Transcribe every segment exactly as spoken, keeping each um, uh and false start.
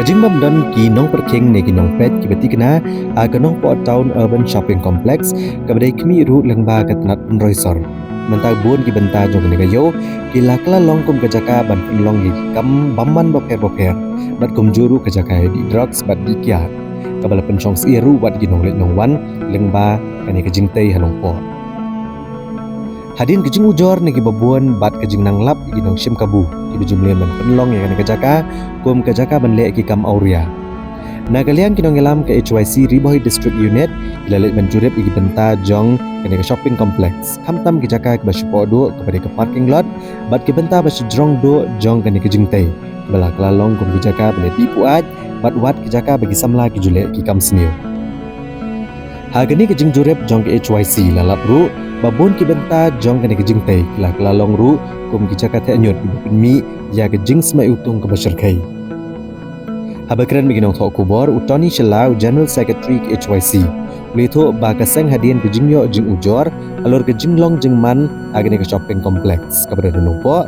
Jingbym don ki nongpyrkhing ne ki nongpeit kiba thikna ha ka Nongpoh Town Urban Shopping Complex kaba dei khmih ruh lyngba ka tnat pynroi sor. Mynta bun ki bynta jong kane ka ïew ki la kylla long kum ka jaka ban pynlong ïa ki kam bymman bapher bapher bad kumjuh ruh ka jaka ïa dih drugs bad dih kiad, kaba la pynshong syiar ruh wat ki nongleit nongwan lyngba kane ka jingtei ha Nongpoh. Hadien ka jingujor na kiba bun bad ka jingnang lap ïa ki nongshim kabu, kiba ju mlien ban pynlong ïa kane ka jaka kum ka jaka ban leh ki kam awria. Na ka liang ki nongïalam ka H Y C Ri Bhoi District Unit ki la leit ban jurip ïa ki bynta jong kane ka shopping complex, khamtam ki jaka kiba shapoh duh kaba dei ka parking lot bad ki bynta ba shajrong duh jong kane ka jingtei, kiba la kylla long kum ki jaka ba leh dih puaid bad wat ki jaka ba ki samla ki ju leh ki kam sniew. Ha kane ka jingjurip jong ka H Y C la lap ruh ba bun ki bynta jong kane ka jingtei ki la kylla long ruh kum ki jaka theh ñiut kiba pynmih ïa ka jingsma iwtung kaba shyrkhei. Haba kren bad ki nongthoh khubor, u Tony Shylla, u General Secretary ka H Y C, u la ïathuh ba ka seng hadien ka jingïoh jingujor halor ka jinglong jingman ha kane ka shopping complex kaba don ha Nongpoh,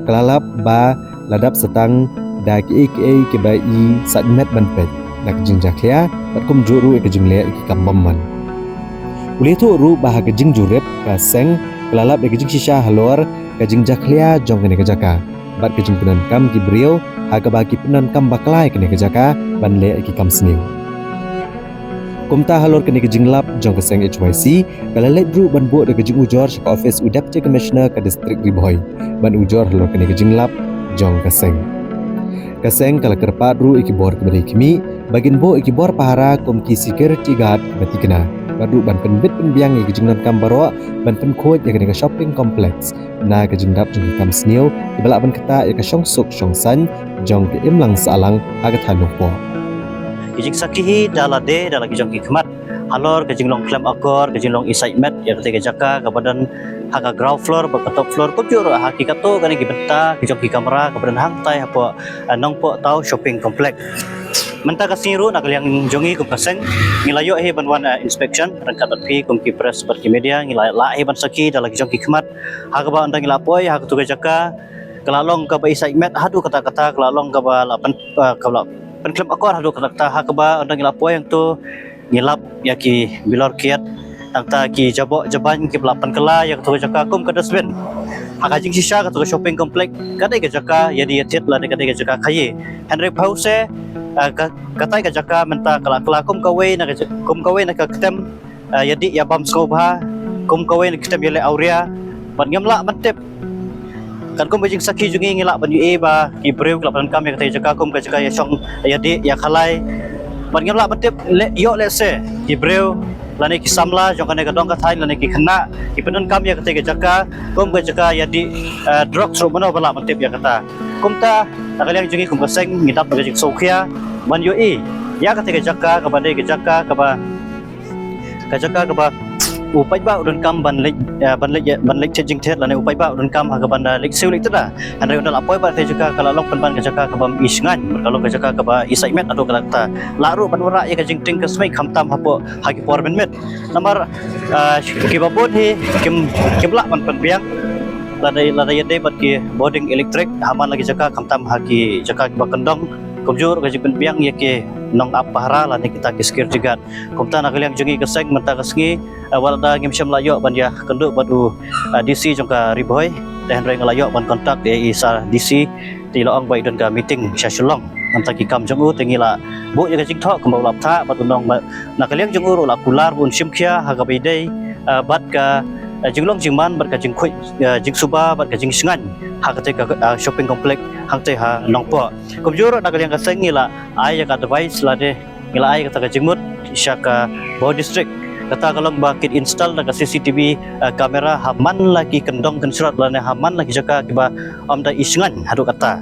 ka la lap ba la dap sa tang da kiei kiei kiba i sait met ban peit, da ka jingjakhlia bad kumjuh ruh ïa ka jingleh ïa ki kam bymman. U la ïathuh ruh ba ha ka jingjurip ka seng ka la lap ïa ka jingshisha halor ka jingjakhlia jong kane ka jaka bad ka jingpyndonkam ki briew ha kaba ki pyndonkam bakla ïa kane ka jaka ban leh ïa ki kam sniew. Kumta halor kane ka jinglap jong ka seng H Y C, ka la leit ruh ban buh da ka jingujor sha ka office u Deputy Commissioner ka District Ri Bhoi ban ujor halor kane ka jinglap jong ka seng. Ka seng ka la kyrpad ruh ïa ki bor kiba dei khmih ba kin buh ïa ki bor pahara kum ki security guard kiba thikna bad ruh ban pynbit pynbiang ïa ki jingdonkam baroh ban pynkhuid ïa kane ka shopping complex na ka jingdap jong ki kam sniew kiba lah ban ktah ïa ka shongsuk shongsaiñ jong ka imlang sahlang ha ka thaiñ Nongpoh. Ki jingsakhi hi da lade da la ki jong ki khmat halor ka jinglong khlem akor, ka jinglong i sait met ïa katei ka jaka kaba don ha ka ground floor bad ka top floor, kumjuh ruh ha ki katto katne ki bynta ki jong ki kamra kaba don hangtai hapoh, eh, Nongpoh Town Shopping Complex. Mynta ka sngi ruh na ka liang jong ngi kum ka seng ngi la ïoh hi ban wan, eh, inspection ryngkat bad phi kum ki press bad ki media, ngi la lah hi ban sakhi da la ki jong ki khmat ha kaba ynda ngi la poi ha kato ka jaka ka la long kaba i sait met haduh katta katta, ka la long kaba la pyn, eh, kaba la pynkhlem akor haduh katta katta, ha kaba ynda ngi la poi hangto ngi lap ïa ki bilor kiad, nangta ki jaboh jaban kiba la pynkylla ïa kato ka jaka kum ka dustbin. Ha ka jingshisha kato ka shopping complex ka dei ka jaka ïadie ïathied lane ka dei ka jaka khaïi. Hynrei phewse, eh, ka, katai ka jaka mynta ka la kylla kum kawei na ka ja-, kum kawei na ka ktem, eh, ïadie ïabam sngewbha, kum kawei na ka ktem ïaleh awria. Bad ngim lah ban tip, katkum ka jingsakhi jong ngi ngi lah ban ïohi ba ki briew ki la pyndonkam ïa katei ka jaka kum ka jaka ïashong ïadie ïakhalai. Bad ngim lah ban tip leh, ïoh lehse ki briew lane ki samla jong kane ka dong ka thaiñ lane ki khynnah ki pyndonkam ïa katei ka jaka kum ka jaka ïadie, eh, drugs ruh mano ba lah ban tip ïa kata. Kumta na ka liang jong ngi kum ka seng ngi dap da ka jingsngewkhia ban ïohi ïa katei ka jaka kaba dei ka jaka kaba ka jaka kaba u paidbah u donkam ban leit, eh, ban leit, ban leit thied jingthied lane u paidbah u donkam ha kaban da leit siew leit tda. Hynrei ynda la poi bad katei ka jaka ka la long pynban ka jaka kaba i shngaiñ bad ka long ka jaka kaba i sait met haduh katta katta. Lah ruh ban wanrah ïa ka jingtieng ka smai khamtam hapoh ha ki por mynmiet. Namar, eh, kiba bun hi kim, kim lah ban pynbiang lada, lada ïadei bad ki bording elektrik ha man la ki jaka khamtam ha ki jaka kiba kyndong. Kumjuh ruh ka jingpynbiang ïa ki nongap pahara lane kita ki security guard. Kumta na ka liang jong ngi ka seng mynta ka sngi, eh, wat lada ngim shym la ïoh ban ïakynduh bad u, eh, D C jong ka Ri Bhoi, te hynrei nga la ïoh ban contact ïa i Sir D C, te i la ong ba i don ka meeting sha Shillong. Nangta ki kam jong u te ngi la buh ïa ka jingthoh kumba u la bthah bad u ong ba na ka liang jong u ruh la kular ba un shim khia ha kaba ïadei, eh, bad ka, eh, jinglong jingman bad ka jingkhuid, eh, jingsuba bad ka jingshngaiñ ha katei ka, eh, shopping complex hangtei ha Nongpoh. Kumjuh ruh na ka liang ka seng ngi la ai ïa ka advice lane ngi la ai kata ka jingmut sha ka Bhoi District. Kata ka long ba kin install da ka C C T V, eh, camera ha man la ki kyndong kynshrot lane ha man la ki jaka kiba ym da i shngaiñ haduh katta.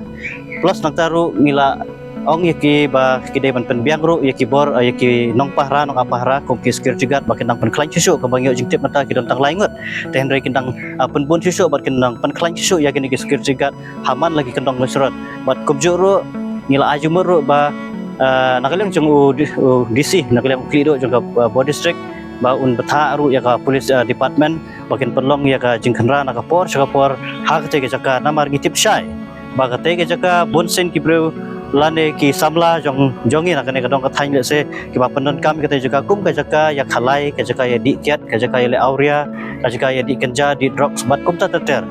Plus nangta ruh ngi la ong ïa ki ba ki dei ban pynbiang ruh ïa ki bor, eh, ïa ki nongpahara nongap pahara kum ki security guard ba kin nang pynkhlaiñ shuh shuh, kaba ngi ïoh jingtip mynta ki don tang lai ngut. Te hynrei kin nang, eh, pynbun shuh shuh bad kin nang pynkhlaiñ shuh shuh ïa kine ki security guard ha man la ki kyndong kynshrot. Bad kumjuh ruh ngi la ai jingmut ruh ba, eh, na ka liang jong u D-, u D C na ka liang u khlieh duh jong ka, eh, Bhoi District ba un bthah ruh ïa ka police, eh, department ba kin pynlong ïa ka jingkhynra na ka por sha ka por ha katei ka jaka, namar ngi tip shai ba katei ka jaka bun sien ki briew lane ki samla jong jong ngi na kane ka dong ka thaiñ lehse kiba pyndonkam ïa kata ka jaka kum ka jaka ïa khalai, ka jaka ïa dih kiad, ka jaka ïa leh awria, ka jaka ïa dih kynja, dih drugs bad kumta ter ter.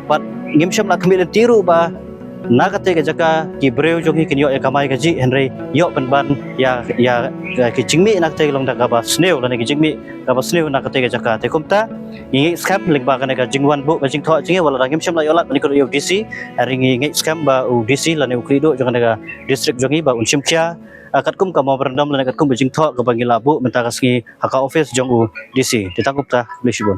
Bad ngim shym la khmih lynti ruh ba na kata ka jaka ki briew jong ngi kin ïoh ïa kamai kajih, hynrei ïoh pynban ïa ïa ïa ki jingmih na kata ka long da kaba sniew lane ki jingmih kaba sniew na kata ka jaka. Te kumta ngi ngeit skhem lyngba kane ka jingwan buh ka jingthoh jong ngi, wat la ngim shym la ïoh lad ban ïakynduh ïa u D C, hynrei ngi ngeit skhem ba u D C lane u khlieh duh jong kane ka district jong ngi ba un shim khia, ah, katkum ka memorandum lane katkum ka jingthoh kaba ngi la buh mynta ka sngi ha ka office jong u D C. Te tang kumta, khublei shibun.